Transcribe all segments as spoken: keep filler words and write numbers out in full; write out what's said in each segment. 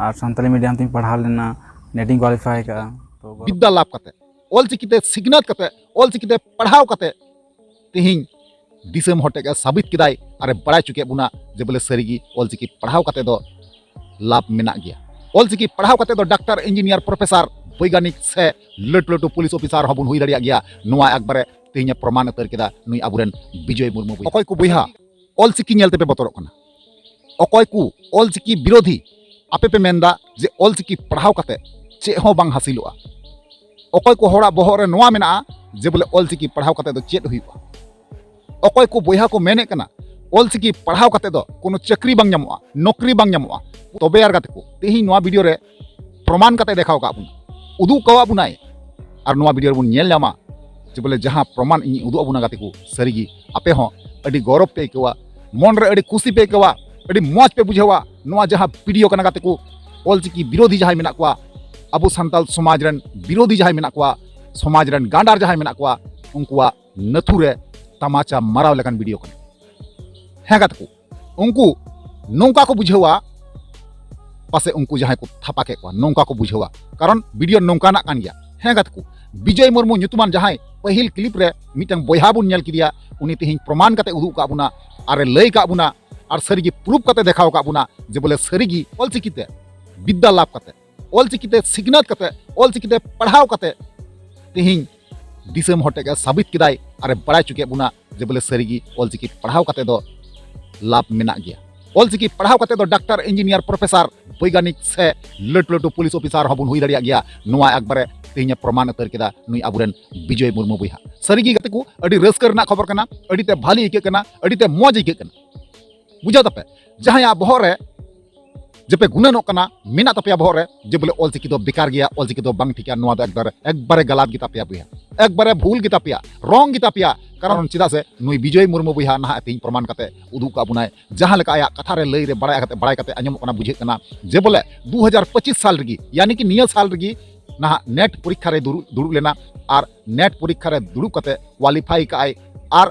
ᱟᱨ Santali medium ᱛᱤᱧ ᱯᱟᱲᱦᱟᱣ ᱞᱮᱱᱟ, ᱱᱮᱴ ᱤᱧ ᱠᱳᱣᱟᱞᱤᱯᱷᱟᱭ ᱠᱟᱜᱼᱟ᱾ ᱛᱚ ᱜᱚᱨᱚᱵᱽ᱾ ᱵᱤᱫᱽᱫᱟ ᱞᱟᱵᱷ ᱠᱟᱛᱮ, ᱚᱞᱪᱤᱠᱤᱛᱮ ᱥᱤᱠᱷᱱᱟᱹᱛ ᱠᱟᱛᱮ, ᱚᱞᱪᱤᱠᱤᱛᱮ ᱯᱟᱲᱦᱟᱣ ᱠᱟᱛᱮ ᱛᱮᱦᱮᱧ ᱫᱤᱥᱚᱢ ᱦᱚᱲ ᱴᱷᱮᱱ ᱮ ᱥᱟᱹᱵᱤᱛ ᱠᱮᱫᱟᱭ ᱟᱨ ᱮ ᱵᱟᱲᱟᱭ ᱦᱚᱪᱚ ᱠᱮᱫ ᱵᱚᱱᱟ ᱡᱮ ᱵᱚᱞᱮ ᱥᱟᱹᱨᱤᱜᱮ ᱚᱞᱪᱤᱠᱤ ᱯᱟᱲᱦᱟᱣ ᱠᱟᱛᱮ ᱫᱚ ᱞᱟᱵᱷ ᱢᱮᱱᱟᱜ ᱜᱮᱭᱟ᱾ ᱚᱞᱪᱤᱠᱤ ᱯᱟᱲᱦᱟᱣ ᱠᱟᱛᱮ ᱫᱚ ᱰᱟᱠᱛᱟᱨ, ᱤᱧᱡᱤᱱᱤᱭᱟᱨ, ᱯᱨᱚᱯᱷᱮᱥᱟᱨ, ᱵᱳᱭᱜᱟᱱᱤᱠ ᱥᱮ ᱞᱟᱹᱴᱩ ᱞᱟᱹᱴᱩ ᱯᱩᱞᱤᱥ ᱚᱯᱷᱤᱥᱟᱨ ᱦᱚᱸᱵᱚᱱ ᱦᱩᱭ ᱫᱟᱲᱮᱭᱟᱜ ᱜᱮᱭᱟ᱾ ᱱᱚᱣᱟ ᱮᱠᱵᱟᱨᱮ ᱛᱮᱦᱮᱧ ᱮ ᱯᱨᱚᱢᱟᱱ ᱩᱛᱟᱹᱨ ᱠᱮᱫᱟ ᱱᱩᱭ ᱟᱵᱚᱨᱮᱱ ᱵᱤᱡᱚᱭ ᱢᱩᱨᱢᱩ ᱵᱚᱭᱦᱟ᱾ ᱚᱠᱚᱭ ᱠᱚ ᱵᱚᱭᱦᱟ ᱚᱞᱪᱤᱠᱤ ᱧᱮᱞ ᱛᱮᱯᱮ ᱵᱚᱛᱚᱨᱚᱜ ᱠᱟᱱᱟ? ᱚᱠᱚᱭ ᱠᱚ ᱚᱞᱪᱤᱠᱤ ᱵᱤᱨᱳᱫᱷᱤ ᱟᱯᱮ ᱯᱮ ᱢᱮᱱᱫᱟ ᱡᱮ ᱚᱞᱪᱤᱠᱤ ᱯᱟᱲᱦᱟᱣ ᱠᱟᱛᱮ ᱪᱮᱫ ᱦᱚᱸ ᱵᱟᱝ ᱦᱟᱹᱥᱤᱞᱚᱜᱼᱟ? ᱚᱠᱚᱭ ᱠᱚ ᱦᱚᱲᱟᱜ ᱵᱚᱦᱚᱜ ᱨᱮ ᱱᱚᱣᱟ ᱢᱮᱱᱟᱜᱼᱟ ᱡᱮ ᱵᱚᱞᱮ ᱚᱞᱪᱤᱠᱤ ᱯᱟᱲᱦᱟᱣ ᱠᱟᱛᱮ ᱫᱚ ᱪᱮᱫ ᱦᱩᱭᱩᱜᱼᱟ? ᱚᱠᱚᱭ ᱠᱚ ᱵᱚᱭᱦᱟ ᱠᱚ ᱢᱮᱱᱮᱫ ᱠᱟᱱᱟ ᱚᱞᱪᱤᱠᱤ ᱯᱟᱲᱦᱟᱣ ᱠᱟᱛᱮ ᱫᱚ ᱠᱳᱱᱳ ᱪᱟᱹᱠᱨᱤ ᱵᱟᱝ ᱧᱟᱢᱚᱜᱼᱟ, ᱱᱚᱠᱨᱤ ᱵᱟᱝ ᱧᱟᱢᱚᱜᱼᱟ? ᱛᱚᱵᱮ ᱟᱨ ᱜᱟᱛᱮ ᱠᱚ, ᱛᱮᱦᱮᱧ ᱱᱚᱣᱟ ᱵᱷᱤᱰᱤᱭᱳ ᱨᱮ ᱯᱨᱚᱢᱟᱱ ᱠᱟᱛᱮ ᱫᱮᱠᱷᱟᱣ ᱠᱟᱜ ᱵᱚᱱᱟ, ᱩᱫᱩᱜ ᱠᱟᱣᱟᱜ ᱵᱚᱱᱟᱭ᱾ ᱟᱨ ᱱᱚᱣᱟ ᱵᱷᱤᱰᱤᱭᱳ ᱨᱮᱵᱚᱱ ᱧᱮᱞ ᱧᱟᱢᱟ ᱡᱮ ᱵᱚᱞᱮ ᱡᱟᱦᱟᱸ ᱯᱨᱚᱢᱟᱱ ᱤᱧᱤᱧ ᱩᱫᱩᱜ ᱟᱵᱚᱱᱟ ᱜᱟᱛᱮ ᱠᱚ, ᱥᱟᱹᱨᱤᱜᱮ ᱟᱯᱮ ᱦᱚᱸ ᱟᱹᱰᱤ ᱜᱚᱨᱚᱵᱽ ᱯᱮ ᱟᱹᱭᱠᱟᱹᱣᱟ, ᱢᱚᱱ ᱨᱮ ᱟᱹᱰᱤ ᱠᱩᱥᱤ ᱯᱮ ᱟᱹᱭᱠᱟᱹᱣᱟ, ᱟᱹᱰᱤ ᱢᱚᱡᱽ ᱯᱮ ᱵᱩᱡᱷᱟᱹᱣᱟ᱾ ᱱᱚᱣᱟ ᱡᱟᱦᱟᱸ ᱵᱷᱤᱰᱤᱭᱳ ᱠᱟᱱᱟ ᱜᱟᱛᱮ ᱠᱚ, ᱚᱞᱪᱤᱠᱤ ᱵᱤᱨᱳᱫᱷᱤ ᱡᱟᱦᱟᱸᱭ ᱢᱮᱱᱟᱜ ᱠᱚᱣᱟ, ᱟᱵᱚ ᱥᱟᱱᱛᱟᱞ ᱥᱚᱢᱟᱡᱽ ᱨᱮᱱ ᱵᱤᱨᱳᱫᱷᱤ ᱡᱟᱦᱟᱸᱭ ᱢᱮᱱᱟᱜ ᱠᱚᱣᱟ, ᱥᱚᱢᱟᱡᱽ ᱨᱮᱱ ᱜᱟᱸᱰᱟᱨ ᱡᱟᱦᱟᱸᱭ ᱢᱮᱱᱟᱜ ᱠᱚᱣᱟ, ᱩᱱᱠᱩᱣᱟᱜ ᱱᱟᱹᱛᱷᱩ ᱨᱮ ᱛᱟᱢᱟᱪᱟ ᱢᱟᱨᱟᱣ ᱞᱮᱠᱟᱱ ᱵᱷᱤᱰᱤᱭᱳ ᱠᱟᱱᱟ᱾ ᱦᱮᱸ ᱜᱟᱛᱮ ᱠᱚ, ᱩᱱᱠᱩ ᱱᱚᱝᱠᱟ ᱠᱚ ᱵᱩᱡᱷᱟᱹᱣᱟ, ᱯᱟᱥᱮ ᱩᱱᱠᱩ ᱡᱟᱦᱟᱸᱭ ᱠᱚ ᱛᱷᱟᱯᱟ ᱠᱮᱫ ᱠᱚᱣᱟ ᱱᱚᱝᱠᱟ ᱠᱚ ᱵᱩᱡᱷᱟᱹᱣᱟ, ᱠᱟᱨᱚᱱ ᱵᱷᱤᱰᱤᱭᱳ ᱱᱚᱝᱠᱟᱱᱟᱜ ᱠᱟᱱ ᱜᱮᱭᱟ᱾ ᱦᱮᱸ ᱜᱟᱛᱮ ᱠᱚ, ᱵᱤᱡᱚᱭ ᱢᱩᱨᱢᱩ ᱧᱩᱛᱩᱢᱟᱱ ᱡᱟᱦᱟᱸᱭ ᱯᱟᱹᱦᱤᱞ ᱠᱞᱤᱯ ᱨᱮ ᱢᱤᱫᱴᱟᱝ ᱵᱚᱭᱦᱟ ᱵᱚᱱ ᱧᱮᱞ ᱠᱮᱫᱮᱭᱟ, ᱩᱱᱤ ᱛᱮᱦᱮᱧ ᱯᱨᱚᱢᱟᱱ ᱠᱟᱛᱮ ᱩᱫᱩᱜ ᱠᱟᱜ ᱵᱚᱱᱟ ᱟᱨ ᱮ ᱞᱟᱹᱭ ᱠᱟᱜ ᱵᱚᱱᱟ ᱟᱨ ᱥᱟᱹᱨᱤᱜᱮ ᱯᱨᱩᱯ ᱠᱟᱛᱮ ᱫᱮᱠᱷᱟᱣ ᱠᱟᱜ ᱵᱚᱱᱟ ᱡᱮ ᱵᱚᱞᱮ ᱥᱟᱹᱨᱤᱜᱮ ᱚᱞᱪᱤᱠᱤᱛᱮ ᱵᱤᱫᱽᱫᱟ ᱞᱟᱵᱷ ᱠᱟᱛᱮ, ᱚᱞᱪᱤᱠᱤᱛᱮ ᱥᱤᱠᱷᱱᱟᱹᱛ ᱠᱟᱛᱮ, ᱚᱞᱪᱤᱠᱤᱛᱮ ᱯᱟᱲᱦᱟᱣ ᱠᱟᱛᱮ ᱛᱮᱦᱮᱧ ᱫᱤᱥᱚᱢ ᱦᱚᱲ ᱴᱷᱮᱱ ᱮ ᱥᱟᱹᱵᱤᱛ ᱠᱮᱫᱟᱭ ᱟᱨ ᱮ ᱵᱟᱲᱟᱭ ᱦᱚᱪᱚ ᱠᱮᱫ ᱵᱚᱱᱟ ᱡᱮ ᱵᱚᱞᱮ ᱥᱟᱹᱨᱤᱜᱮ ᱚᱞᱪᱤᱠᱤ ᱯᱟᱲᱦᱟᱣ ᱠᱟᱛᱮ ᱫᱚ ᱞᱟᱵᱷ ᱢᱮᱱᱟᱜ ᱜᱮᱭᱟ᱾ ᱚᱞᱪᱤᱠᱤ ᱯᱟᱲᱦᱟᱣ ᱠᱟᱛᱮ ᱫᱚ ᱰᱟᱠᱛᱟᱨ, ᱤᱧᱡᱤᱱᱤᱭᱟᱨ, ᱯᱨᱚᱯᱷᱮᱥᱟᱨ, ᱵᱳᱭᱜᱟᱱᱤᱠ ᱥᱮ ᱞᱟᱹᱴᱩ ᱞᱟᱹᱴᱩ ᱯᱩᱞᱤᱥ ᱚᱯᱷᱤᱥᱟᱨ ᱦᱚᱸᱵᱚᱱ ᱦᱩᱭ ᱫᱟᱲᱮᱭᱟᱜ ᱜᱮᱭᱟ᱾ ᱱᱚᱣᱟ ᱮᱠᱵᱟᱨᱮ ᱛᱮᱦᱮᱧ ᱮ ᱯᱨᱚᱢᱟᱱ ᱩᱛᱟᱹᱨ ᱠᱮᱫᱟ ᱱᱩᱭ ᱟᱵᱚᱨᱮᱱ ᱵᱤᱡᱚᱭ ᱢᱩᱨᱢᱩ ᱵᱚᱭᱦᱟ᱾ ᱥᱟᱹᱨᱤᱜᱮ ᱜᱟᱛᱮ ᱠᱚ, ᱟᱹᱰᱤ ᱨᱟᱹᱥᱠᱟᱹ ᱨᱮᱱᱟᱜ ᱠᱷᱚᱵᱚᱨ ᱠᱟᱱᱟ, ᱟᱹᱰᱤ ᱛᱮ ᱵᱷᱟᱞᱤ ᱟᱹᱭᱠᱟᱹᱜ ᱠᱟᱱᱟ, ᱟᱹᱰᱤ ᱛᱮ ᱢᱚᱡᱽ ᱟᱹᱭᱠᱟᱹᱜ ᱠᱟᱱᱟ᱾ ᱵᱩᱡᱷᱟᱹᱣ ᱫᱟᱯᱮ, ᱡᱟᱦᱟᱸᱭᱟᱜ ᱵᱚᱦᱚᱜ ᱨᱮ ᱡᱮᱯᱮ ᱜᱩᱱᱟᱹᱱᱚᱜ ᱠᱟᱱᱟ, ᱢᱮᱱᱟᱜ ᱛᱟᱯᱮᱭᱟ ᱵᱚᱦᱚᱜ ᱨᱮ ᱡᱮ ᱵᱚᱞᱮ ᱚᱞᱪᱤᱠᱤ ᱫᱚ ᱵᱮᱠᱟᱨ ᱜᱮᱭᱟ, ᱚᱞᱪᱤᱠᱤ ᱫᱚ ᱵᱟᱝ ᱴᱷᱤᱠᱟ, ᱱᱚᱣᱟ ᱫᱚ ᱮᱠᱵᱟᱨᱮ, ᱮᱠᱵᱟᱨᱮ ᱜᱟᱞᱟᱛ ᱜᱮ ᱛᱟᱯᱮᱭᱟ ᱵᱚᱭᱦᱟ, ᱮᱠᱵᱟᱨᱮ ᱵᱷᱩᱞ ᱜᱮ ᱛᱟᱯᱮᱭᱟ, ᱨᱚᱝ ᱜᱮ ᱛᱟᱯᱮᱭᱟ᱾ ᱠᱟᱨᱚᱱ ᱪᱮᱫᱟᱜ ᱥᱮ ᱱᱩᱭ ᱵᱤᱡᱚᱭ ᱢᱩᱨᱢᱩ ᱵᱚᱭᱦᱟ ᱱᱟᱦᱟᱜ ᱛᱮᱦᱮᱧ ᱯᱨᱚᱢᱟᱱ ᱠᱟᱛᱮ ᱩᱫᱩᱜ ᱠᱟᱜ ᱵᱚᱱᱟᱭ, ᱡᱟᱦᱟᱸ ᱞᱮᱠᱟ ᱟᱭᱟᱜ ᱠᱟᱛᱷᱟ ᱨᱮ ᱞᱟᱹᱭ ᱨᱮ ᱵᱟᱲᱟᱭ ᱠᱟᱛᱮ, ᱵᱟᱲᱟᱭ ᱠᱟᱛᱮ ᱟᱸᱡᱚᱢᱚᱜ ᱠᱟᱱᱟ, ᱵᱩᱡᱷᱟᱹᱜ ᱠᱟᱱᱟ ᱡᱮ ᱵᱚᱞᱮ ᱫᱩ ᱦᱟᱡᱟᱨ ᱯᱚᱸᱪᱤᱥ ᱥᱟᱞ ᱨᱮᱜᱮ, ᱭᱟᱱᱤ ᱠᱤ ᱱᱤᱭᱟᱹ ᱥᱟᱞ ᱨᱮᱜᱮ ᱱᱟᱦᱟᱜ ᱱᱮᱴ ᱯᱚᱨᱤᱠᱠᱷᱟ ᱨᱮ ᱫᱩᱲᱩᱵ, ᱫᱩᱲᱩᱵ ᱞᱮᱱᱟ ᱟᱨ ᱱᱮᱴ ᱯᱚᱨᱤᱠᱠᱷᱟ ᱨᱮ ᱫᱩᱲᱩᱵ ᱠᱟᱛᱮ ᱠᱳᱣᱟᱞᱤᱯᱷᱟᱭ ᱠᱟᱜᱼᱟᱭ ᱟᱨ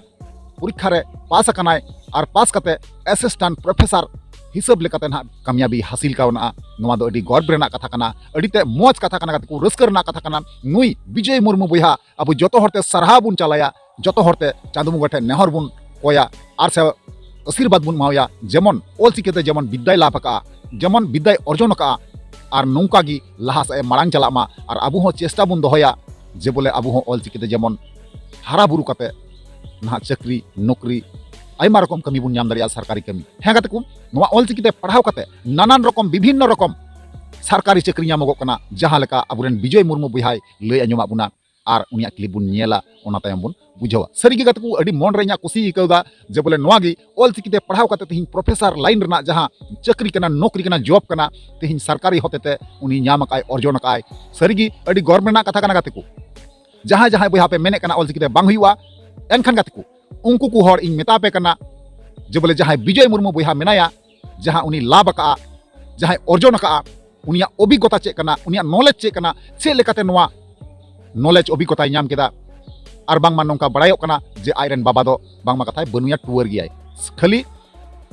ᱯᱚᱨᱤᱠᱠᱷᱟ ᱨᱮ ᱯᱟᱥ ᱟᱠᱟᱱᱟᱭ ᱟᱨ ᱯᱟᱥ ᱠᱟᱛᱮ ᱮᱥᱤᱥᱴᱮᱱᱴ ᱯᱨᱚᱯᱷᱮᱥᱚᱨ ᱦᱤᱥᱟᱹᱵ ᱞᱮᱠᱟᱛᱮ ᱱᱟᱦᱟᱜ ᱠᱟᱢᱭᱟᱵᱤ ᱦᱟᱥᱤᱞ ᱠᱟᱣᱱᱟ᱾ ᱱᱚᱣᱟ ᱫᱚ ᱟᱹᱰᱤ ᱜᱚᱨᱵ ᱨᱮᱱᱟᱜ ᱠᱟᱛᱷᱟ ᱠᱟᱱᱟ, ᱟᱹᱰᱤ ᱛᱮ ᱢᱚᱡᱽ ᱠᱟᱛᱷᱟ ᱠᱟᱱᱟ ᱜᱟᱛᱮ ᱠᱚ, ᱨᱟᱹᱥᱠᱟᱹ ᱨᱮᱱᱟᱜ ᱠᱟᱛᱷᱟ ᱠᱟᱱᱟ᱾ ᱱᱩᱭ ᱵᱤᱡᱚᱭ ᱢᱩᱨᱢᱩ ᱵᱚᱭᱦᱟ ᱟᱵᱚ ᱡᱚᱛᱚ ᱦᱚᱲᱛᱮ ᱥᱟᱨᱦᱟᱣ ᱵᱚᱱ ᱪᱟᱞᱟᱭᱟ, ᱡᱚᱛᱚ ᱦᱚᱲᱛᱮ ᱪᱟᱸᱫᱚ ᱵᱚᱸᱜᱟ ᱴᱷᱮᱱ ᱱᱮᱦᱚᱨ ᱵᱚᱱ ᱠᱚᱭᱟ ᱟᱨ ᱥᱮ ᱟᱥᱤᱨᱵᱟᱫᱽ ᱵᱚᱱ ᱮᱢᱟᱣᱟᱭᱟ, ᱡᱮᱢᱚᱱ ᱚᱞᱪᱤᱠᱤᱛᱮ ᱡᱮᱢᱚᱱ ᱵᱤᱫᱽᱫᱟᱭ ᱞᱟᱵᱷ ᱟᱠᱟᱫᱼᱟ, ᱡᱮᱢᱚᱱ ᱵᱤᱫᱽᱫᱟᱭ ᱚᱨᱡᱚᱱ ᱟᱠᱟᱫᱼᱟ, ᱟᱨ ᱱᱚᱝᱠᱟ ᱜᱮ ᱞᱟᱦᱟ ᱥᱮᱫ ᱮ ᱢᱟᱲᱟᱝ ᱪᱟᱞᱟᱜ ᱢᱟ᱾ ᱟᱨ ᱟᱵᱚ ᱦᱚᱸ ᱪᱮᱥᱴᱟ ᱵᱚᱱ ᱫᱚᱦᱚᱭᱟ ᱡᱮ ᱵᱚᱞᱮ ᱟᱵᱚ ᱦᱚᱸ ᱚᱞᱪᱤᱠᱤᱛᱮ ᱡᱮᱢᱚᱱ ᱦᱟᱨᱟ ᱵᱩᱨᱩ ᱠᱟᱛᱮ ᱱᱟᱦᱟᱜ ᱪᱟᱹᱠᱨᱤ ᱱᱚᱠᱨᱤ ᱟᱭᱢᱟ ᱨᱚᱠᱚᱢ ᱠᱟᱹᱢᱤ ᱵᱚᱱ ᱧᱟᱢ ᱫᱟᱲᱮᱭᱟᱜᱼᱟ, ᱥᱚᱨᱠᱟᱨᱤ ᱠᱟᱹᱢᱤ᱾ ᱦᱮᱸ ᱜᱟᱛᱮ ᱠᱚ, ᱱᱚᱣᱟ ᱚᱞᱪᱤᱠᱤᱛᱮ ᱯᱟᱲᱦᱟᱣ ᱠᱟᱛᱮ ᱱᱟᱱᱟᱱ ᱨᱚᱠᱚᱢ ᱵᱤᱵᱷᱤᱱᱱᱚ ᱨᱚᱠᱚᱢ ᱥᱚᱨᱠᱟᱨᱤ ᱪᱟᱹᱠᱨᱤ ᱧᱟᱢᱚᱜᱚᱜ ᱠᱟᱱᱟ, ᱡᱟᱦᱟᱸ ᱞᱮᱠᱟ ᱟᱵᱚᱨᱮᱱ ᱵᱤᱡᱚᱭ ᱢᱩᱨᱢᱩ ᱵᱚᱭᱦᱟᱭ ᱞᱟᱹᱭ ᱟᱸᱡᱚᱢᱟᱜ ᱵᱚᱱᱟ᱾ ᱟᱨ ᱩᱱᱤᱭᱟᱜ clip ᱵᱚᱱ ᱧᱮᱞᱟ, ᱚᱱᱟ ᱛᱟᱭᱚᱢ ᱵᱚᱱ ᱵᱩᱡᱷᱟᱹᱣᱟ᱾ ᱥᱟᱹᱨᱤᱜᱮ ᱜᱟᱛᱮ ᱠᱚ, ᱟᱹᱰᱤ ᱢᱚᱱ ᱨᱮ ᱤᱧᱟᱹᱜ ᱠᱩᱥᱤ ᱟᱹᱭᱠᱟᱹᱣ ᱮᱫᱟ ᱡᱮ ᱵᱚᱞᱮ ᱱᱚᱣᱟ ᱜᱮ ᱚᱞᱪᱤᱠᱤᱛᱮ ᱯᱟᱲᱦᱟᱣ ᱠᱟᱛᱮ ᱛᱮᱦᱮᱧ professor line ᱨᱮᱱᱟᱜ ᱡᱟᱦᱟᱸ ᱪᱟᱹᱠᱨᱤ ᱠᱟᱱᱟ, ᱱᱚᱠᱨᱤ ᱠᱟᱱᱟ, job ᱠᱟᱱᱟ, ᱛᱮᱦᱮᱧ ᱥᱚᱨᱠᱟᱨᱤ ᱦᱚᱛᱮᱛᱮ ᱩᱱᱤ ᱧᱟᱢ ᱟᱠᱟᱫ ᱟᱭ, ᱚᱨᱡᱚᱱ ᱟᱠᱟᱫ ᱟᱭ᱾ ᱥᱟᱹᱨᱤᱜᱮ ᱟᱹᱰᱤ ᱜᱚᱨᱵ ᱨᱮᱱᱟᱜ ᱠᱟᱛᱷᱟ ᱠᱟᱱᱟ ᱜᱟᱛᱮ ᱠᱚ᱾ ᱡᱟᱦᱟᱸᱭ ᱡᱟᱦᱟᱸᱭ ᱵᱚᱭᱦᱟ ᱯᱮ ᱢᱮᱱᱮᱫ ᱠᱟᱱᱟ ᱚᱞᱪᱤᱠᱤᱛᱮ ᱵᱟᱝ ᱦᱩᱭᱩᱜᱼᱟ, ᱮᱱᱠᱷᱟᱱ ᱜᱟᱛᱮ ᱠᱚ, ᱩᱱᱠᱩ ᱠᱚ ᱦᱚᱲ ᱤᱧ ᱢᱮᱛᱟ ᱯᱮ ᱠᱟᱱᱟ ᱡᱮ ᱵᱚᱞᱮ ᱡᱟᱦᱟᱸᱭ ᱵᱤᱡᱚᱭ ᱢᱩᱨᱢᱩ ᱵᱚᱭᱦᱟ ᱢᱮᱱᱟᱭᱟ, ᱡᱟᱦᱟᱸ ᱩᱱᱤ ᱞᱟᱵᱷ ᱟᱠᱟᱫᱼᱟ, ᱡᱟᱦᱟᱸᱭ ᱚᱨᱡᱚᱱ ᱟᱠᱟᱫᱼᱟ, ᱩᱱᱤᱭᱟᱜ ᱚᱵᱷᱤᱜᱽᱜᱚᱛᱟ ᱪᱮᱫ ᱠᱟᱱᱟ, ᱩᱱᱤᱭᱟᱜ knowledge ᱪᱮᱫ ᱠᱟᱱᱟ, ᱪᱮᱫ ᱞᱮᱠᱟᱛᱮ ᱱᱚᱣᱟ knowledge ᱚᱵᱷᱤᱜᱽᱜᱚᱛᱟᱭ ᱧᱟᱢ ᱠᱮᱫᱟ᱾ ᱟᱨ ᱵᱟᱝᱢᱟ ᱱᱚᱝᱠᱟ ᱵᱟᱲᱟᱭᱚᱜ ᱠᱟᱱᱟ ᱡᱮ ᱟᱡᱨᱮᱱ ᱵᱟᱵᱟ ᱫᱚ ᱵᱟᱝᱢᱟ ᱠᱟᱛᱷᱟᱭ ᱵᱟᱹᱱᱩᱭᱟ, ᱴᱩᱣᱟᱹᱨ ᱜᱮᱭᱟᱭ, ᱠᱷᱟᱹᱞᱤ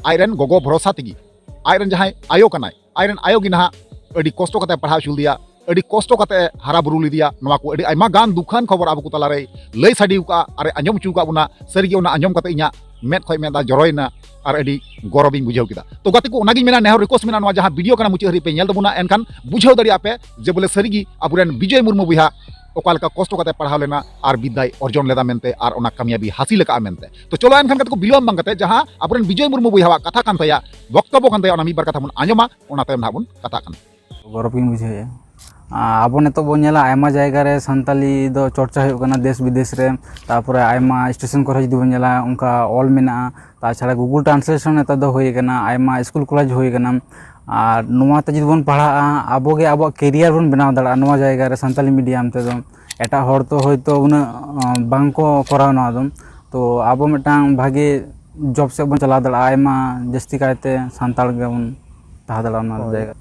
ᱟᱡᱨᱮᱱ ᱜᱚᱜᱚ ᱵᱷᱚᱨᱚᱥᱟ ᱛᱮᱜᱮ, ᱟᱡᱨᱮᱱ ᱡᱟᱦᱟᱸᱭ ᱟᱭᱳ ᱠᱟᱱᱟᱭ, ᱟᱡᱨᱮᱱ ᱟᱭᱳ ᱜᱮ ᱱᱟᱦᱟᱜ ᱟᱹᱰᱤ ᱠᱚᱥᱴᱚ ᱠᱟᱛᱮ ᱯᱟᱲᱦᱟᱣ ᱦᱚᱪᱚ ᱞᱮᱫᱮᱭᱟ, ᱟᱹᱰᱤ ᱠᱚᱥᱴᱚ ᱠᱟᱛᱮ ᱦᱟᱨᱟ ᱵᱩᱨᱩ ᱞᱮᱫᱮᱭᱟ᱾ ᱱᱚᱣᱟ ᱠᱚ ᱟᱹᱰᱤ ᱟᱭᱢᱟ ᱜᱟᱱ ᱫᱩᱠᱷᱟᱱ ᱠᱷᱚᱵᱚᱨ ᱟᱵᱚ ᱠᱚ ᱛᱟᱞᱟᱨᱮᱭ ᱞᱟᱹᱭ ᱥᱟᱰᱮ ᱟᱠᱟᱫᱼᱟ ᱟᱨ ᱮ ᱟᱸᱡᱚᱢ ᱦᱚᱪᱚ ᱟᱠᱟᱫ ᱵᱚᱱᱟ᱾ ᱥᱟᱹᱨᱤᱜᱮ ᱚᱱᱟ ᱟᱸᱡᱚᱢ ᱠᱟᱛᱮ ᱤᱧᱟᱹᱜ ᱢᱮᱫ ᱠᱷᱚᱱ ᱢᱮᱫ ᱫᱟᱜ ᱡᱚᱨᱚᱭᱮᱱᱟ ᱟᱨ ᱟᱹᱰᱤ ᱜᱚᱨᱚᱵᱤᱧ ᱵᱩᱡᱷᱟᱹᱣ ᱠᱮᱫᱟ᱾ ᱛᱚ ᱜᱟᱛᱮ ᱠᱚ, ᱚᱱᱟᱜᱤᱧ ᱢᱮᱱᱟ, ᱱᱮᱦᱚᱨ request ᱢᱮᱱᱟᱜᱼᱟ, ᱱᱚᱣᱟ ᱡᱟᱦᱟᱸ video ᱠᱟᱱᱟ ᱢᱩᱪᱟᱹᱫ ᱦᱟᱹᱨᱤᱡ ᱯᱮ ᱧᱮᱞ ᱛᱟᱵᱚᱱᱟ, ᱮᱱᱠᱷᱟᱱ ᱵᱩᱡᱷᱟᱹᱣ ᱫᱟᱲᱮᱭᱟᱜᱼᱟ ᱯᱮ ᱡᱮ ᱵᱚᱞᱮ ᱥᱟᱹᱨᱤᱜᱮ ᱟᱵᱚᱨᱮᱱ ᱵᱤᱡᱚᱭ ᱢᱩᱨᱢᱩ ᱵᱚᱭᱦᱟ ᱚᱠᱟ ᱞᱮᱠᱟ ᱠᱚᱥᱴᱚ ᱠᱟᱛᱮ ᱯᱟᱲᱦᱟᱣ ᱞᱮᱱᱟ ᱟᱨ ᱵᱤᱫᱽᱫᱟᱭ ᱚᱨᱡᱚᱱ ᱞᱮᱫᱟ ᱢᱮᱱᱛᱮ ᱟᱨ ᱚᱱᱟ ᱠᱟᱢᱭᱟᱵᱤ ᱦᱟᱥᱤᱞ ᱟᱠᱟᱫᱼᱟ ᱢᱮᱱᱛᱮ᱾ ᱛᱚ ᱪᱚᱞᱚ ᱮᱱᱠᱷᱟᱱ ᱜᱟᱛᱮ ᱠᱚ, ᱵᱤᱞᱚᱢ ᱵᱟᱝ ᱠᱟᱛᱮ ᱡᱟᱦᱟᱸ ᱟᱵᱚᱨᱮᱱ ᱵᱤᱡᱚᱭ ᱢᱩᱨᱢᱩ ᱵᱚᱭᱦᱟᱣᱟᱜ ᱠᱟᱛᱷᱟ ᱠᱟᱱ ᱛᱟᱭᱟ, ᱵᱚᱠᱛᱚᱵᱵᱚ ᱠᱟᱱ ᱛᱟᱭᱟ, ᱚᱱᱟ ᱢᱤᱫ ᱵᱟᱨ ᱠᱟᱛᱷᱟ ᱵᱚᱱ ᱟᱸᱡᱚᱢᱟ, ᱚᱱᱟ ᱛᱟᱭᱚᱢ ᱱᱟᱦᱟᱜ ᱵᱚᱱ ᱠᱟᱛᱷᱟᱜ ᱠᱟᱱᱟ᱾ ᱜᱚᱨᱚᱵᱤᱧ ᱵᱩᱡᱷᱟᱹᱣᱮᱫᱼᱟ᱾ ᱟ-, ᱟᱵᱚ ᱱᱤᱛᱚᱜ ᱵᱚᱱ ᱧᱮᱞᱟ, ᱟᱭᱢᱟ ᱡᱟᱭᱜᱟ ᱨᱮ ᱥᱟᱱᱛᱟᱞᱤ ᱫᱚ ᱪᱚᱨᱪᱟ ᱦᱩᱭᱩᱜ ᱠᱟᱱᱟ, ᱫᱮᱥ ᱵᱤᱫᱮᱥ ᱨᱮ᱾ ᱛᱟᱨᱯᱚᱨᱮ ᱟᱭᱢᱟ station ᱠᱚᱨᱮ ᱡᱩᱫᱤ ᱵᱚᱱ ᱧᱮᱞᱟ, ᱚᱱᱠᱟ ᱚᱞ ᱢᱮᱱᱟᱜᱼᱟ᱾ ᱛᱟᱪᱷᱟᱲᱟ Google Translation ᱱᱮᱛᱟᱨ ᱫᱚ ᱦᱩᱭ ᱟᱠᱟᱱᱟ, ᱟᱭᱢᱟ school college ᱦᱩᱭ ᱟᱠᱟᱱᱟ᱾ ᱟᱨ ᱱᱚᱣᱟ ᱛᱮ ᱡᱩᱫᱤ ᱵᱚᱱ ᱯᱟᱲᱦᱟᱜᱼᱟ, ᱟᱵᱚ ᱜᱮ ᱟᱵᱚᱣᱟᱜ career ᱵᱚᱱ ᱵᱮᱱᱟᱣ ᱫᱟᱲᱮᱭᱟᱜᱼᱟ ᱱᱚᱣᱟ ᱡᱟᱭᱜᱟ ᱨᱮ, ᱥᱟᱱᱛᱟᱞᱤ medium ᱛᱮᱫᱚ᱾ ᱮᱴᱟᱜ ᱦᱚᱲ ᱛᱚ ᱦᱳᱭᱛᱳ ᱩᱱᱟᱹᱜ, ᱟ, ᱵᱟᱝ ᱠᱚ ᱠᱚᱨᱟᱣᱟ ᱱᱚᱣᱟ ᱫᱚ᱾ ᱛᱚ ᱟᱵᱚ ᱢᱤᱫᱴᱟᱝ ᱵᱷᱟᱜᱮ job ᱥᱮᱫ ᱵᱚᱱ ᱪᱟᱞᱟᱣ ᱫᱟᱲᱮᱭᱟᱜᱼᱟ, ᱟᱭᱢᱟ ᱡᱟᱹᱥᱛᱤ ᱠᱟᱭᱛᱮ ᱥᱟᱱᱛᱟᱲ ᱜᱮᱵᱚᱱ ᱛᱟᱦᱮᱸ ᱫᱟᱲᱮᱭᱟᱜᱼᱟ ᱚᱱᱟ ᱦᱳᱭ᱾ ᱡᱟᱭᱜᱟ᱾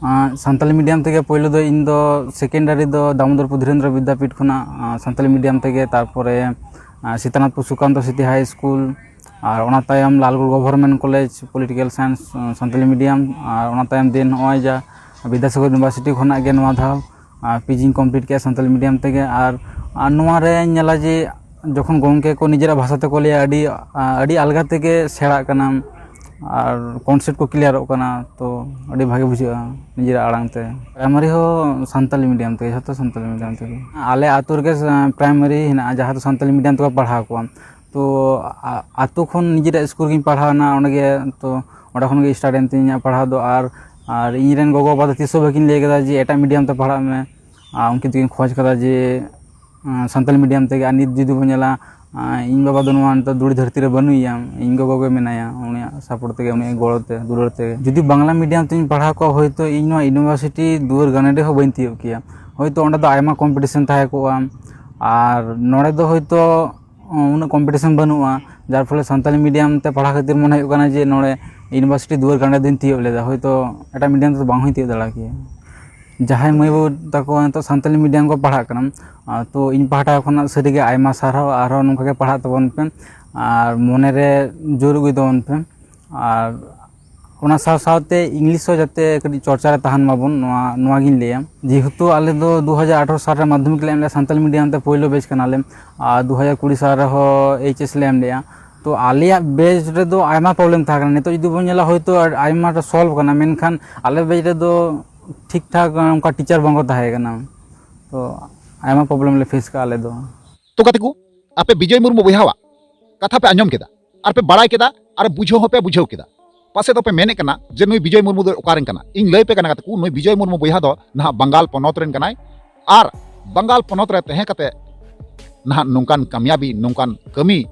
ᱟᱸ, ᱥᱟᱱᱛᱟᱞᱤ medium ᱛᱮᱜᱮ ᱯᱳᱭᱞᱳ ᱫᱚ ᱤᱧ ᱫᱚ secondary ᱫᱚ ᱫᱟᱢᱳᱫᱚᱨ ᱯᱩᱫᱷᱤᱨᱮᱱᱫᱨᱚ ᱵᱤᱫᱽᱫᱟᱯᱤᱴ ᱠᱷᱚᱱᱟᱜ, ᱟᱸ, ᱥᱟᱱᱛᱟᱞᱤ medium ᱛᱮᱜᱮ, ᱛᱟᱨᱯᱚᱨᱮ, ᱟᱸ, Sitanathpur Sukanta city high school, ᱟᱨ ᱚᱱᱟ ᱛᱟᱭᱚᱢ Lalgarh government college political science Santali medium, ᱟᱨ ᱚᱱᱟ ᱛᱟᱭᱚᱢ ᱫᱤᱱ ᱱᱚᱜᱼᱚᱭ ᱡᱟ ᱵᱤᱫᱽᱫᱟᱥᱟᱜᱚᱨ ᱤᱭᱩᱱᱤᱵᱷᱟᱨᱥᱤᱴᱤ ᱠᱷᱚᱱᱟᱜ ᱜᱮ ᱱᱚᱣᱟ ᱫᱷᱟᱣ ᱯᱤᱡᱤᱧ ᱠᱚᱢᱯᱞᱤᱴ ᱠᱮᱫᱼᱟ ᱥᱟᱱᱛᱟᱞᱤ ᱢᱤᱰᱤᱭᱟᱢ ᱛᱮᱜᱮ᱾ ᱟᱨ ᱟᱨ ᱱᱚᱣᱟ ᱨᱮᱧ ᱧᱮᱞᱟ ᱡᱮ ᱡᱚᱠᱷᱚᱱ ᱜᱚᱢᱠᱮ ᱠᱚ ᱱᱤᱡᱮᱨᱟᱜ ᱵᱷᱟᱥᱟ ᱛᱮᱠᱚ ᱞᱟᱹᱭᱟ, ᱟᱹᱰᱤ ᱟᱹᱰᱤ ᱟᱞᱜᱟ ᱛᱮᱜᱮ ᱥᱮᱬᱟᱜ ᱠᱟᱱᱟ ᱟᱨ ᱠᱚᱱᱥᱮᱯᱴ ᱠᱚ ᱠᱞᱤᱭᱟᱨᱚᱜ ᱠᱟᱱᱟ, ᱛᱚ ᱟᱹᱰᱤ ᱵᱷᱟᱜᱮ ᱵᱩᱡᱷᱟᱹᱜᱼᱟ ᱱᱤᱡᱮᱨᱟᱜ ᱟᱲᱟᱝ ᱛᱮ᱾ ᱯᱨᱟᱭᱢᱟᱨᱤ ᱦᱚᱸ ᱥᱟᱱᱛᱟᱞᱤ ᱢᱤᱰᱤᱭᱟᱢ ᱛᱮᱜᱮ, ᱡᱷᱚᱛᱚ ᱥᱟᱱᱛᱟᱞᱤ ᱢᱤᱰᱤᱭᱟᱢ ᱛᱮᱜᱮ᱾ ᱟᱞᱮ ᱟᱹᱛᱩ ᱨᱮᱜᱮ ᱯᱨᱟᱭᱢᱟᱨᱤ ᱦᱮᱱᱟᱜᱼᱟ, ᱡᱟᱦᱟᱸ ᱫᱚ ᱥᱟᱱᱛᱟᱞᱤ ᱢᱤᱰᱤᱭᱟᱢ ᱛᱮᱠᱚ ᱯᱟᱲᱦᱟᱣ ᱠᱚᱣᱟ᱾ ᱛᱚ ᱟ- ᱟᱹᱛᱩ ᱠᱷᱚᱱ ᱱᱤᱡᱮᱨᱟᱜ ᱥᱠᱩᱞ ᱜᱤᱧ ᱯᱟᱲᱦᱟᱣ ᱮᱱᱟ, ᱚᱸᱰᱮ ᱜᱮ᱾ ᱛᱚ ᱚᱸᱰᱮ ᱠᱷᱚᱱ ᱜᱮ ᱥᱴᱟᱨᱴ ᱮᱱ ᱛᱤᱧᱟ ᱯᱟᱲᱦᱟᱣ ᱫᱚ᱾ ᱟᱨ ᱟᱨ ᱤᱧ ᱨᱮᱱ ᱜᱚᱜᱚ ᱵᱟᱵᱟ ᱫᱚ ᱛᱤᱥ ᱦᱚᱸ ᱵᱟᱹᱠᱤᱱ ᱞᱟᱹᱭ ᱠᱟᱫᱟ ᱡᱮ ᱮᱴᱟᱜ ᱢᱤᱰᱤᱭᱟᱢ ᱛᱮ ᱯᱟᱲᱦᱟᱜ ᱢᱮ᱾ ᱟᱨ ᱩᱱᱠᱤᱱ ᱫᱚᱠᱤᱱ ᱠᱷᱚᱡᱽ ᱠᱟᱫᱟ ᱡᱮ ᱟᱸ, ᱥᱟᱱᱛᱟᱞᱤ ᱢᱤᱰᱤᱭᱟᱢ ᱛᱮᱜᱮ᱾ ᱟᱨ ᱱᱤᱛ ᱡᱩᱫᱤ ᱵᱚᱱ ᱧᱮᱞᱟ, ᱟᱸ, ᱤᱧ ᱵᱟᱵᱟ ᱫᱚ ᱱᱚᱣᱟ ᱱᱤᱛᱚᱜ ᱫᱷᱩᱲᱤ ᱫᱷᱟᱹᱨᱛᱤ ᱨᱮ ᱵᱟᱹᱱᱩᱭᱟ, ᱤᱧ ᱜᱚᱜᱚ ᱜᱮ ᱢᱮᱱᱟᱭᱟ, ᱩᱱᱤᱭᱟᱜ ᱥᱟᱯᱳᱨᱴ ᱛᱮᱜᱮ, ᱩᱱᱤᱭᱟᱜ ᱜᱚᱲᱚ ᱛᱮ, ᱫᱩᱞᱟᱹᱲ ᱛᱮ᱾ ᱡᱩᱫᱤ ᱵᱟᱝᱞᱟ ᱢᱤᱰᱤᱭᱟᱢ ᱛᱮᱧ ᱯᱟᱲᱦᱟᱣ ᱠᱚᱜᱼᱟ, ᱦᱳᱭᱛᱳ ᱤᱧ ᱱᱚᱣᱟ ᱤᱭᱩᱱᱤᱵᱷᱟᱨᱥᱤᱴᱤ ᱫᱩᱣᱟᱹᱨ ᱜᱟᱱᱟᱰᱤ ᱦᱚᱸ ᱵᱟᱹᱧ ᱛᱤᱭᱳᱜ ᱠᱮᱭᱟ᱾ ᱦᱳᱭᱛᱳ ᱚᱸᱰᱮ ᱫᱚ ᱟᱭᱢᱟ ᱠᱚᱢᱯᱤᱴᱤᱥᱮᱱ ᱛᱟᱦᱮᱸ ᱠᱚᱜᱼᱟ, ᱟᱨ ᱱᱚᱰᱮ ᱫᱚ ᱦᱳᱭᱛᱳ ᱩᱱᱟᱹᱜ ᱠᱚᱢᱯᱤᱴᱤᱥᱮᱱ ᱵᱟᱹᱱᱩᱜᱼᱟ, ᱡᱟᱨ ᱯᱷᱚᱞᱮ ᱥᱟᱱᱛᱟᱞᱤ ᱢᱤᱰᱤᱭᱟᱢ ᱛᱮ ᱯᱟᱲᱦᱟᱣ ᱠᱷᱟᱹᱛᱤᱨ ᱢᱚᱱᱮ ᱦᱩᱭᱩᱜ ᱠᱟᱱᱟ ᱡᱮ ᱱᱚᱰᱮ ᱤᱭᱩᱱᱤᱵᱷᱟᱨᱥᱤᱴᱤ ᱫᱩᱣᱟᱹᱨ ᱜᱟᱱᱰᱮ ᱫᱚᱧ ᱛᱤᱭᱳᱜ ᱞᱮᱫᱟ, ᱦᱳᱭᱛᱳ ᱮᱴᱟᱜ ᱢᱤᱰᱤᱭᱟᱢ ᱛᱮᱫᱚ ᱵᱟᱝ ᱦᱚᱸᱧ ᱛᱤᱭᱳᱜ ᱫᱟᱲᱮ ᱠᱮᱭᱟ᱾ ᱡᱟᱦᱟᱸᱭ ᱢᱟᱹᱭ ᱵᱟᱹᱵᱩ ᱛᱟᱠᱚ ᱱᱤᱛᱚᱜ ᱥᱟᱱᱛᱟᱞᱤ ᱢᱤᱰᱤᱭᱟᱢ ᱠᱚ ᱯᱟᱲᱦᱟᱜ ᱠᱟᱱᱟ, ᱟᱨ ᱛᱚ ᱤᱧ ᱯᱟᱦᱴᱟ ᱠᱷᱚᱱᱟᱜ ᱥᱟᱹᱨᱤᱜᱮ ᱟᱭᱢᱟ ᱥᱟᱨᱦᱟᱣ, ᱟᱨᱦᱚᱸ ᱱᱚᱝᱠᱟ ᱜᱮ ᱯᱟᱲᱦᱟᱜ ᱛᱟᱵᱚᱱ ᱯᱮ ᱟᱨ ᱢᱚᱱᱮᱨᱮ ᱡᱳᱨ ᱟᱹᱜᱩᱭ ᱛᱟᱵᱚᱱ ᱯᱮ᱾ ᱟᱨ ᱚᱱᱟ ᱥᱟᱶ ᱥᱟᱶᱛᱮ ᱤᱝᱞᱤᱥ ᱦᱚᱸ ᱡᱟᱛᱮ ᱠᱟᱹᱴᱤᱡ ᱪᱚᱨᱪᱟ ᱨᱮ ᱛᱟᱦᱮᱱ ᱢᱟᱵᱚᱱ, ᱱᱚᱣᱟ ᱱᱚᱣᱟ ᱜᱤᱧ ᱞᱟᱹᱭᱟ᱾ ᱡᱮᱦᱮᱛᱩ ᱟᱞᱮ ᱫᱚ ᱫᱩ ᱦᱟᱡᱟᱨ ᱟᱴᱷᱨᱚ ᱥᱟᱞ ᱨᱮ ᱢᱟᱫᱽᱫᱷᱚᱢᱤᱠ ᱞᱮ ᱮᱢ ᱞᱮᱫᱼᱟ, ᱥᱟᱱᱛᱟᱞᱤ ᱢᱤᱰᱤᱭᱟᱢ ᱛᱮ ᱯᱳᱭᱞᱳ ᱵᱮᱪ ᱠᱟᱱᱟᱞᱮ, ᱟᱨ ᱫᱩ ᱦᱟᱡᱟᱨ ᱠᱩᱲᱤ ᱥᱟᱞ ᱨᱮᱦᱚᱸ ᱮᱭᱤᱪ ᱮᱥ ᱞᱮ ᱮᱢ ᱞᱮᱫᱼᱟ᱾ ᱛᱚ ᱟᱞᱮᱭᱟᱜ ᱵᱮᱪ ᱨᱮᱫᱚ ᱟᱭᱢᱟ ᱯᱨᱚᱵᱞᱮᱢ ᱛᱟᱦᱮᱸ ᱠᱟᱱᱟ, ᱱᱤᱛᱚᱜ ᱡᱩᱫᱤ ᱵᱚᱱ ᱧᱮᱞᱟ ᱦᱳᱭᱛᱳ ᱟᱭᱢᱟᱴᱟ ᱥᱚᱞᱵᱷ ᱠᱟᱱᱟ, ᱢᱮᱱᱠᱷᱟᱱ ᱟᱞᱮ ᱵᱮᱪ ᱨᱮᱫᱚ ᱴᱷᱤᱠ ᱴᱷᱟᱠ ᱚᱱᱠᱟ ᱴᱤᱪᱟᱨ ᱵᱟᱝᱠᱚ ᱛᱟᱦᱮᱸ ᱠᱟᱱᱟ, ᱛᱚ ᱟᱭᱢᱟ ᱯᱨᱚᱵᱞᱮᱢ ᱞᱮ ᱯᱷᱮᱥ ᱠᱟᱜᱼᱟ ᱟᱞᱮ ᱫᱚ᱾ ᱛᱚ ᱜᱟᱛᱮ ᱠᱚ, ᱟᱯᱮ ᱵᱤᱡᱚᱭ ᱢᱩᱨᱢᱩ ᱵᱚᱭᱦᱟᱣᱟᱜ ᱠᱟᱛᱷᱟ ᱯᱮ ᱟᱸᱡᱚᱢ ᱠᱮᱫᱟ, ᱟᱨ ᱯᱮ ᱵᱟᱲᱟᱭ ᱠᱮᱫᱟ, ᱟᱨ ᱵᱩᱡᱷᱟᱹᱣ ᱦᱚᱸᱯᱮ ᱵᱩᱡᱷᱟᱹᱣ ᱠᱮᱫᱟ᱾ ᱯᱟᱥᱮᱫ ᱫᱚᱯᱮ ᱢᱮᱱᱮᱫ ᱠᱟᱱᱟ ᱡᱮ ᱱᱩᱭ ᱵᱤᱡᱚᱭ ᱢᱩᱨᱢᱩ ᱫᱚ ᱚᱠᱟᱨᱮᱱ ᱠᱟᱱᱟ᱾ ᱤᱧ ᱞᱟᱹᱭ ᱯᱮ ᱠᱟᱱᱟ ᱜᱟᱛᱮ ᱠᱚ, ᱱᱩᱭ ᱵᱤᱡᱚᱭ ᱢᱩᱨᱢᱩ ᱵᱚᱭᱦᱟ ᱫᱚ ᱱᱟᱦᱟᱜ ᱵᱟᱝᱜᱟᱞ ᱯᱚᱱᱚᱛ ᱨᱮᱱ ᱠᱟᱱᱟᱭ, ᱟᱨ ᱵᱟᱝᱜᱟᱞ ᱯᱚᱱᱚᱛ ᱨᱮ ᱛᱟᱦᱮᱸ ᱠᱟᱛᱮ ᱱᱟᱦᱟᱜ ᱱᱚᱝᱠᱟᱱ ᱠᱟᱢᱭᱟᱵᱤ, ᱱᱚᱝᱠᱟᱱ ᱠᱟᱹᱢᱤ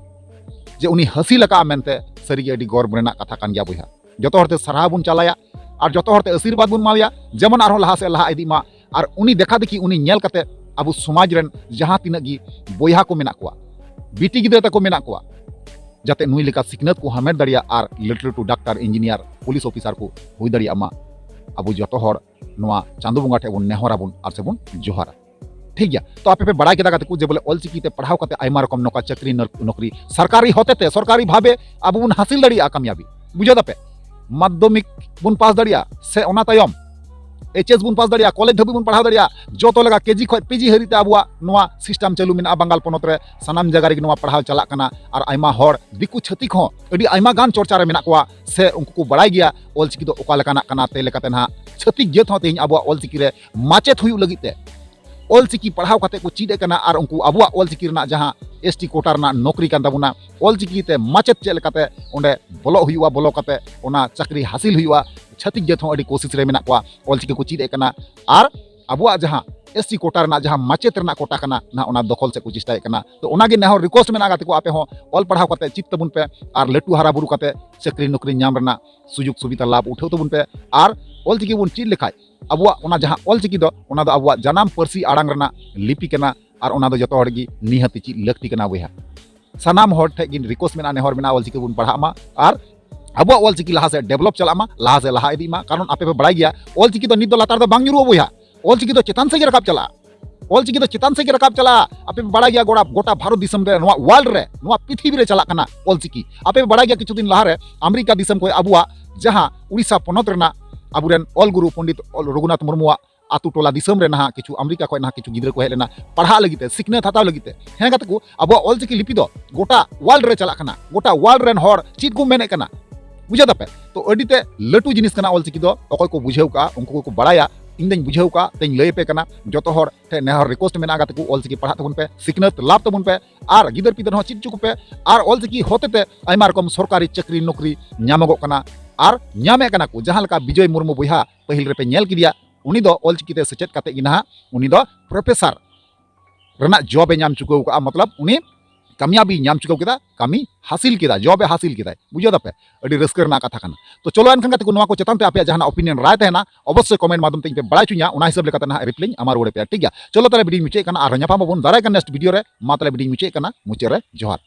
ᱡᱮ ᱩᱱᱤ ᱦᱟᱹᱥᱤᱞ ᱟᱠᱟᱫᱼᱟ ᱢᱮᱱᱛᱮ ᱥᱟᱹᱨᱤᱜᱮ ᱟᱹᱰᱤ ᱜᱚᱨᱵ ᱨᱮᱱᱟᱜ ᱠᱟᱛᱷᱟ ᱠᱟᱱ ᱜᱮᱭᱟ ᱵᱚᱭᱦᱟ᱾ ᱡᱚᱛᱚ ᱦᱚᱲᱛᱮ ᱥᱟᱨᱦᱟᱣ ᱵᱚᱱ ᱪᱟᱞᱟᱭᱟ ᱟᱨ ᱡᱚᱛᱚ ᱦᱚᱲᱛᱮ ᱟᱥᱤᱨᱵᱟᱫᱽ ᱵᱚᱱ ᱮᱢᱟᱣᱟᱭᱟ, ᱡᱮᱢᱚᱱ ᱟᱨᱦᱚᱸ ᱞᱟᱦᱟ ᱥᱮᱫ ᱞᱟᱦᱟ ᱤᱫᱤᱜ ᱢᱟ᱾ ᱟᱨ ᱩᱱᱤ ᱫᱮᱠᱷᱟ ᱫᱮᱠᱷᱤ, ᱩᱱᱤ ᱧᱮᱞ ᱠᱟᱛᱮ ᱟᱵᱚ ᱥᱚᱢᱟᱡᱽ ᱨᱮᱱ ᱡᱟᱦᱟᱸ ᱛᱤᱱᱟᱹᱜ ᱜᱮ ᱵᱚᱭᱦᱟ ᱠᱚ ᱢᱮᱱᱟᱜ ᱠᱚᱣᱟ, ᱵᱤᱴᱤ ᱜᱤᱫᱽᱨᱟᱹ ᱛᱟᱠᱚ ᱢᱮᱱᱟᱜ ᱠᱚᱣᱟ, ᱡᱟᱛᱮ ᱱᱩᱭ ᱞᱮᱠᱟ ᱥᱤᱠᱷᱱᱟᱹᱛ ᱠᱚ ᱦᱟᱢᱮᱴ ᱫᱟᱲᱮᱭᱟᱜ ᱟᱨ ᱞᱟᱹᱴᱩ ᱞᱟᱹᱴᱩ ᱰᱟᱠᱛᱟᱨ, ᱤᱧᱡᱤᱱᱤᱭᱟᱨ, ᱯᱩᱞᱤᱥ ᱚᱯᱷᱤᱥᱟᱨ ᱠᱚ ᱦᱩᱭ ᱫᱟᱲᱮᱭᱟᱜ ᱢᱟ᱾ ᱟᱵᱚ ᱡᱚᱛᱚ ᱦᱚᱲ ᱱᱚᱣᱟ ᱪᱟᱸᱫᱚ ᱵᱚᱸᱜᱟ ᱴᱷᱮᱱ ᱵᱚᱱ ᱱᱮᱦᱚᱨ ᱟᱵᱚᱱ ᱟᱨ ᱥᱮᱵᱚᱱ ᱡᱚᱦᱟᱨᱟ᱾ ᱴᱷᱤᱠ ᱜᱮᱭᱟ, ᱛᱚ ᱟᱯᱮ ᱯᱮ ᱵᱟᱲᱟᱭ ᱠᱮᱫᱟ ᱜᱟᱛᱮ ᱠᱚ ᱡᱮ ᱵᱚᱞᱮ ᱚᱞᱪᱤᱠᱤ ᱛᱮ ᱯᱟᱲᱦᱟᱣ ᱠᱟᱛᱮ ᱟᱭᱢᱟ ᱨᱚᱠᱚᱢ ᱱᱚᱝᱠᱟ ᱪᱟᱹᱠᱨᱤ ᱱᱚᱠ-, ᱱᱚᱠᱨᱤ ᱥᱚᱨᱠᱟᱨᱤ ᱦᱚᱛᱮ ᱛᱮ, ᱥᱚᱨᱠᱟᱨᱤ ᱵᱷᱟᱵᱮ ᱟᱵᱚ ᱵᱚᱱ ᱦᱟᱥᱤᱞ ᱫᱟᱲᱮᱭᱟᱜᱼᱟ ᱠᱟᱢᱭᱟᱵᱤ᱾ ᱵᱩᱡᱷᱟᱹᱣ ᱫᱟᱯᱮ? ᱢᱟᱫᱽᱫᱷᱚᱢᱤᱠ ᱵᱚᱱ ᱯᱟᱥ ᱫᱟᱲᱮᱭᱟᱜᱼᱟ, ᱥᱮ ᱚᱱᱟ ᱛᱟᱭᱚᱢ ᱮᱭᱤᱪ ᱮᱥ ᱵᱚᱱ ᱯᱟᱥ ᱫᱟᱲᱮᱭᱟᱜᱼᱟ, ᱠᱚᱞᱮᱡᱽ ᱫᱷᱟᱹᱵᱤᱡ ᱵᱚᱱ ᱯᱟᱲᱦᱟᱣ ᱫᱟᱲᱮᱭᱟᱜᱼᱟ, ᱡᱚᱛᱚ ᱞᱮᱠᱟ ᱠᱮ ᱡᱤ ᱠᱷᱚᱱ ᱯᱤ ᱡᱤ ᱦᱟᱹᱨᱤᱡ ᱛᱮ ᱟᱵᱚᱣᱟᱜ ᱱᱚᱣᱟ ᱥᱤᱥᱴᱮᱢ ᱪᱟᱹᱞᱩ ᱢᱮᱱᱟᱜᱼᱟ ᱵᱟᱝᱜᱟᱞ ᱯᱚᱱᱚᱛ ᱨᱮ, ᱥᱟᱱᱟᱢ ᱡᱟᱭᱜᱟ ᱨᱮᱜᱮ ᱱᱚᱣᱟ ᱯᱟᱲᱦᱟᱣ ᱪᱟᱞᱟᱜ ᱠᱟᱱᱟ᱾ ᱟᱨ ᱟᱭᱢᱟ ᱦᱚᱲ ᱫᱤᱠᱩ ᱪᱷᱟᱹᱛᱤᱠ ᱦᱚᱸ ᱟᱹᱰᱤ ᱟᱭᱢᱟ ᱜᱟᱱ ᱪᱚᱨᱪᱟ ᱨᱮ ᱢᱮᱱᱟᱜ ᱠᱚᱣᱟ, ᱥᱮ ᱩᱱᱠᱩ ᱠᱚ ᱵᱟᱲᱟᱭ ᱜᱮᱭᱟ ᱚᱞᱪᱤᱠᱤ ᱫᱚ ᱚᱠᱟ ᱞᱮᱠᱟᱱᱟᱜ ᱠᱟᱱᱟ᱾ ᱛᱮ ᱞᱮᱠᱟᱛᱮ ᱱᱟᱦᱟᱜ ᱪᱷᱟᱹᱛᱤᱠ ᱡᱟᱹᱛ ᱦᱚᱸ ᱛᱮᱦᱮᱧ ᱟᱵᱚᱣᱟᱜ ᱚᱞᱪᱤᱠᱤ ᱨᱮ ᱢᱟᱪᱮᱫ ᱦᱩᱭᱩᱜ ᱞᱟᱹᱜᱤᱫ ᱛᱮ, ᱚᱞᱪᱤᱠᱤ ᱯᱟᱲᱦᱟᱣ ᱠᱟᱛᱮ ᱠᱚ ᱪᱮᱫ ᱮ ᱠᱟᱱᱟ, ᱟᱨ ᱩᱱᱠᱩ ᱟᱵᱚᱣᱟᱜ ᱚᱞᱪᱤᱠᱤ ᱨᱮᱱᱟᱜ ᱡᱟᱦᱟᱸ ᱮᱥ ᱴᱤ ᱠᱳᱴᱟ ᱨᱮᱱᱟᱜ ᱱᱚᱠᱨᱤ ᱠᱟᱱ ᱛᱟᱵᱚᱱᱟ, ᱚᱞᱪᱤᱠᱤ ᱛᱮ ᱢᱟᱪᱮᱫ ᱪᱮᱫ ᱞᱮᱠᱟᱛᱮ ᱚᱸᱰᱮ ᱵᱚᱞᱚᱜ ᱦᱩᱭᱩᱜᱼᱟ, ᱵᱚᱞᱚ ᱠᱟᱛᱮ ᱚᱱᱟ ᱪᱟᱹᱠᱨᱤ ᱦᱟᱹᱥᱤᱞ ᱦᱩᱭᱩᱜᱼᱟ, ᱪᱷᱟᱹᱛᱤᱠ ᱡᱟᱹᱛ ᱦᱚᱸ ᱟᱹᱰᱤ ᱠᱳᱥᱤᱥ ᱨᱮ ᱢᱮᱱᱟᱜ ᱠᱚᱣᱟ, ᱚᱞᱪᱤᱠᱤ ᱠᱚ ᱪᱮᱫ ᱮ ᱠᱟᱱᱟ᱾ ᱟᱨ ᱟᱵᱚᱣᱟᱜ ᱡᱟᱦᱟᱸ ᱮᱥ ᱴᱤ ᱠᱳᱴᱟ ᱨᱮᱱᱟᱜ ᱡᱟᱦᱟᱸ ᱢᱟᱪᱮᱫ ᱨᱮᱱᱟᱜ ᱠᱳᱴᱟ ᱠᱟᱱᱟ, ᱱᱟᱦᱟᱜ ᱚᱱᱟ ᱫᱚᱠᱷᱚᱞ ᱥᱮᱫ ᱠᱚ ᱪᱮᱥᱴᱟᱭᱮᱫ ᱠᱟᱱᱟ᱾ ᱛᱚ ᱚᱱᱟᱜᱮ ᱱᱮᱦᱚᱨ ᱨᱤᱠᱣᱮᱥᱴ ᱢᱮᱱᱟᱜᱼᱟ ᱜᱟᱛᱮ ᱠᱚ, ᱟᱯᱮ ᱦᱚᱸ ᱚᱞ ᱯᱟᱲᱦᱟᱣ ᱠᱟᱛᱮ ᱪᱮᱫ ᱛᱟᱵᱚᱱ ᱯᱮ, ᱟᱨ ᱞᱟᱹᱴᱩ ᱦᱟᱨᱟ ᱵᱩᱨᱩ ᱠᱟᱛᱮ ᱪᱟᱹᱠᱨᱤ ᱱᱚᱠᱨᱤ ᱧᱟᱢ ᱨᱮᱱᱟᱜ ᱥᱩᱡᱳᱜᱽ ᱥᱩᱵᱤᱫᱷᱟ ᱞᱟᱵᱷ ᱩᱴᱷᱟᱹᱣ ᱛᱟᱵᱚᱱ ᱯᱮ᱾ ᱟᱨ ᱚᱞᱪᱤᱠᱤ ᱵᱚᱱ ᱪᱮᱫ ᱞᱮᱠᱷᱟᱡ ᱟᱵᱚᱣᱟᱜ ᱚᱱᱟ ᱡᱟᱦᱟᱸ ᱚᱞᱪᱤᱠᱤ ᱫᱚ, ᱚᱱᱟ ᱫᱚ ᱟᱵᱚᱣᱟᱜ ᱡᱟᱱᱟᱢ ᱯᱟᱹᱨᱥᱤ ᱟᱲᱟᱝ ᱨᱮᱱᱟᱜ ᱞᱤᱯᱤ ᱠᱟᱱᱟ, ᱟᱨ ᱚᱱᱟ ᱫᱚ ᱡᱚᱛᱚ ᱦᱚᱲ ᱜᱮ ᱱᱤᱦᱟᱹᱛ ᱪᱮᱫ ᱞᱟᱹᱠᱛᱤ ᱠᱟᱱᱟ ᱵᱚᱭᱦᱟ᱾ ᱥᱟᱱᱟᱢ ᱦᱚᱲ ᱴᱷᱮᱱ ᱜᱮ ᱨᱤᱠᱣᱮᱥᱴ ᱢᱮᱱᱟᱜᱼᱟ, ᱱᱮᱦᱚᱨ ᱢᱮᱱᱟᱜᱼᱟ, ᱚᱞᱪᱤᱠᱤ ᱵᱚᱱ ᱯᱟᱲᱦᱟᱜ ᱢᱟ ᱟᱨ ᱟᱵᱚᱣᱟᱜ ᱚᱞᱪᱤᱠᱤ ᱞᱟᱦᱟ ᱥᱮᱫ ᱰᱮᱵᱷᱞᱚᱯ ᱪᱟᱞᱟᱜ ᱢᱟ, ᱞᱟᱦᱟ ᱥᱮᱫ ᱞᱟᱦᱟ ᱤᱫᱤᱜ ᱢᱟ᱾ ᱠᱟᱨᱚᱱ ᱟᱯᱮ ᱯᱮ ᱵᱟᱲᱟᱭ ᱜᱮᱭᱟ, ᱚᱞᱪᱤᱠᱤ ᱫᱚ ᱱᱤᱛ ᱫᱚ ᱞᱟᱛᱟᱨ ᱫᱚ ᱵᱟᱝ ᱧᱩᱨᱩᱜᱼᱟ ᱵᱚᱭᱦᱟ, ᱚᱞᱪᱤᱠᱤ ᱫᱚ ᱪᱮᱛᱟᱱ ᱥᱮᱫ ᱜᱮ ᱨᱟᱠᱟᱵ ᱪᱟᱞᱟᱜᱼᱟ᱾ ᱚᱞᱪᱤᱠᱤ ᱫᱚ ᱪᱮᱛᱟᱱ ᱥᱮᱫ ᱜᱮ ᱨᱟᱠᱟᱵ ᱪᱟᱞᱟᱜᱼᱟ᱾ ᱟᱯᱮ ᱯᱮ ᱵᱟᱲᱟᱭ ᱜᱮᱭᱟ, ᱜᱚᱴᱟ, ᱜᱚᱴᱟ ᱵᱷᱟᱨᱚᱛ ᱫᱤᱥᱚᱢ ᱨᱮ, ᱱᱚᱣᱟ ᱣᱟᱨᱞᱰ ᱨᱮ, ᱱᱚᱣᱟ ᱯᱨᱤᱛᱷᱤᱵᱤ ᱨᱮ ᱪᱟᱞᱟᱜ ᱠᱟᱱᱟ ᱚᱞᱪᱤᱠᱤ᱾ ᱟᱯᱮ ᱯᱮ ᱵᱟᱲᱟᱭ ᱜᱮᱭᱟ, ᱠᱤᱪᱷᱩ ᱫᱤᱱ ᱞᱟᱦᱟᱨᱮ ᱟᱢᱮᱨᱤᱠᱟ ᱫᱤᱥᱚᱢ ᱠᱷᱚᱱ ᱟᱵᱚᱣᱟᱜ ᱡᱟᱦᱟᱸ ᱩᱲᱤᱥᱥᱟ ᱯᱚᱱᱚᱛ ᱨᱮᱱᱟᱜ ᱟᱵᱚᱨᱮᱱ ᱚᱞ ᱜᱩᱨᱩ ᱯᱚᱱᱰᱤᱛ ᱨᱚᱜᱷᱩᱱᱟᱛᱷ ᱢᱩᱨᱢᱩᱣᱟᱜ ᱟᱛᱳ ᱴᱚᱞᱟ ᱫᱤᱥᱚᱢ ᱨᱮ ᱱᱟᱦᱟᱜ ᱠᱤᱪᱷᱩ ᱟᱢᱮᱨᱤᱠᱟ ᱠᱷᱚᱱ ᱱᱟᱦᱟᱜ ᱠᱤᱪᱷᱩ ᱜᱤᱫᱽᱨᱟᱹ ᱠᱚ ᱦᱮᱡ ᱞᱮᱱᱟ ᱯᱟᱲᱦᱟᱜ ᱞᱟᱹᱜᱤᱫ ᱛᱮ, ᱥᱤᱠᱷᱱᱟᱹᱛ ᱦᱟᱛᱟᱣ ᱞᱟᱹᱜᱤᱫ ᱛᱮ᱾ ᱦᱮᱸ ᱜᱟᱛᱮ ᱠᱚ, ᱟᱵᱚᱣᱟᱜ ᱚᱞᱪᱤᱠᱤ ᱞᱤᱯᱤ ᱫᱚ ᱜᱚᱴᱟ ᱣᱟᱨᱞᱰ ᱨᱮ ᱪᱟᱞᱟᱜ ᱠᱟᱱᱟ, ᱜᱚᱴᱟ ᱣᱟᱨᱞᱰ ᱨᱮᱱ ᱦᱚᱲ ᱪᱮᱫ ᱠᱚ ᱢᱮᱱᱮᱫ ᱠᱟᱱᱟ, ᱵᱩᱡᱷᱟᱹᱣ ᱫᱟᱯᱮ? ᱛᱚ ᱟᱹᱰᱤ ᱛᱮ ᱞᱟᱹᱴᱩ ᱡᱤᱱᱤᱥ ᱠᱟᱱᱟ ᱚᱞᱪᱤᱠᱤ ᱫᱚ᱾ ᱚᱠᱚᱭ ᱠᱚ ᱵᱩᱡᱷᱟᱹᱣ ᱠᱟᱜᱼᱟ, ᱩᱱᱠᱩ ᱠᱚᱠᱚ ᱵᱟᱲᱟᱭᱟ, ᱤᱧ ᱫᱚᱧ ᱵᱩᱡᱷᱟᱹᱣ ᱠᱟᱜᱼᱟ, ᱛᱮᱧ ᱞᱟᱹᱭ ᱟᱯᱮ ᱠᱟᱱᱟ᱾ ᱡᱚᱛᱚ ᱦᱚᱲ ᱴᱷᱮᱱ ᱱᱮᱦᱚᱨ ᱨᱤᱠᱣᱮᱥᱴ ᱢᱮᱱᱟᱜᱼᱟ ᱜᱟᱛᱮ ᱠᱚ, ᱚᱞᱪᱤᱠᱤ ᱯᱟᱲᱦᱟᱜ ᱛᱟᱵᱚᱱ ᱯᱮ, ᱥᱤᱠᱷᱱᱟᱹᱛ ᱞᱟᱵᱷ ᱛᱟᱵᱚᱱ ᱯᱮ, ᱟᱨ ᱜᱤᱫᱟᱹᱨ ᱯᱤᱫᱟᱹᱨ ᱦᱚᱸ ᱪᱮᱫ ᱦᱚᱪᱚ ᱠᱚᱯᱮ᱾ ᱟᱨ ᱚᱞᱪᱤᱠᱤ ᱦᱚᱛᱮ ᱛᱮ ᱟᱭᱢᱟ ᱨᱚᱠᱚᱢ ᱥᱚᱨᱠᱟᱨᱤ ᱪᱟᱹᱠᱨᱤ ᱱᱚᱠᱨᱤ ᱧᱟᱢᱚᱜᱚᱜ ᱠᱟᱱᱟ, ᱟᱨ ᱧᱟᱢᱮᱫ ᱠᱟᱱᱟ ᱠᱚ᱾ ᱡᱟᱦᱟᱸ ᱞᱮᱠᱟ ᱵᱤᱡᱚᱭ ᱢᱩᱨᱢᱩ ᱵᱚᱭᱦᱟ ᱯᱟᱹᱦᱤᱞ ᱨᱮᱯᱮ ᱧᱮᱞ ᱠᱮᱫᱮᱭᱟ, ᱩᱱᱤ ᱫᱚ ᱚᱞᱪᱤᱠᱤ ᱛᱮ ᱥᱮᱪᱮᱫ ᱠᱟᱛᱮ ᱜᱮ ᱱᱟᱦᱟᱜ ᱩᱱᱤ ᱫᱚ ᱯᱨᱚᱯᱷᱮᱥᱟᱨ ᱨᱮᱱᱟᱜ ᱡᱚᱵ ᱮ ᱧᱟᱢ ᱪᱩᱠᱟᱹᱣ ᱠᱟᱜᱼᱟ, ᱢᱚᱛᱞᱚᱵ ᱩᱱᱤ ᱠᱟᱢᱭᱟᱵᱤ ᱧᱟᱢ ᱪᱩᱠᱟᱹᱣ ᱠᱮᱫᱟ, ᱠᱟᱹᱢᱤ ᱦᱟᱥᱤᱞ ᱠᱮᱫᱟ, ᱡᱚᱵ ᱮ ᱦᱟᱥᱤᱞ ᱠᱮᱫᱟᱭ᱾ ᱵᱩᱡᱷᱟᱹᱣ ᱫᱟᱯᱮ? ᱟᱹᱰᱤ ᱨᱟᱹᱥᱠᱟᱹ ᱨᱮᱱᱟᱜ ᱠᱟᱛᱷᱟ ᱠᱟᱱᱟ᱾ ᱛᱚ ᱪᱚᱞᱚ ᱮᱱᱠᱷᱟᱱ ᱜᱟᱛᱮ ᱠᱚ, ᱱᱚᱣᱟ ᱠᱚ ᱪᱮᱛᱟᱱ ᱛᱮ ᱟᱯᱮᱭᱟᱜ ᱡᱟᱦᱟᱱᱟᱜ ᱚᱯᱤᱱᱤᱭᱚᱱ, ᱨᱟᱭ ᱛᱟᱦᱮᱱᱟ, ᱚᱵᱚᱥᱥᱳᱭ ᱠᱚᱢᱮᱱᱴ ᱢᱟᱫᱽᱫᱷᱚᱢ ᱛᱮ ᱤᱧ ᱯᱮ ᱵᱟᱲᱟᱭ ᱦᱚᱪᱚᱧᱟ, ᱚᱱᱟ ᱦᱤᱥᱟᱹᱵ ᱞᱮᱠᱟᱛᱮ ᱱᱟᱦᱟᱜ ᱨᱤᱯᱞᱟᱭ ᱤᱧ ᱮᱢᱟ ᱨᱩᱣᱟᱹᱲ ᱟᱯᱮᱭᱟ, ᱴᱷᱤᱠ ᱜᱮᱭᱟ? ᱪᱚᱞᱚ ᱛᱟᱦᱞᱮ ᱵᱷᱤᱰᱤᱭᱳᱧ ᱢᱩᱪᱟᱹᱫ ᱠᱟᱱᱟ, ᱟᱨᱦᱚᱸ ᱧᱟᱯᱟᱢ ᱟᱵᱚᱱ ᱫᱟᱨᱟᱭ ᱠᱟᱱ ᱱᱮᱠᱥᱴ ᱵᱷᱤᱰᱤᱭᱳ ᱨᱮ᱾ ᱢᱟ ᱛᱟᱦᱞᱮ ᱵᱷᱤᱰᱤᱭᱳᱧ ᱢᱩᱪᱟᱹᱫ ᱠᱟᱱᱟ, ᱢᱩᱪᱟᱹᱫ ᱨᱮ ᱡᱚᱦᱟᱨ᱾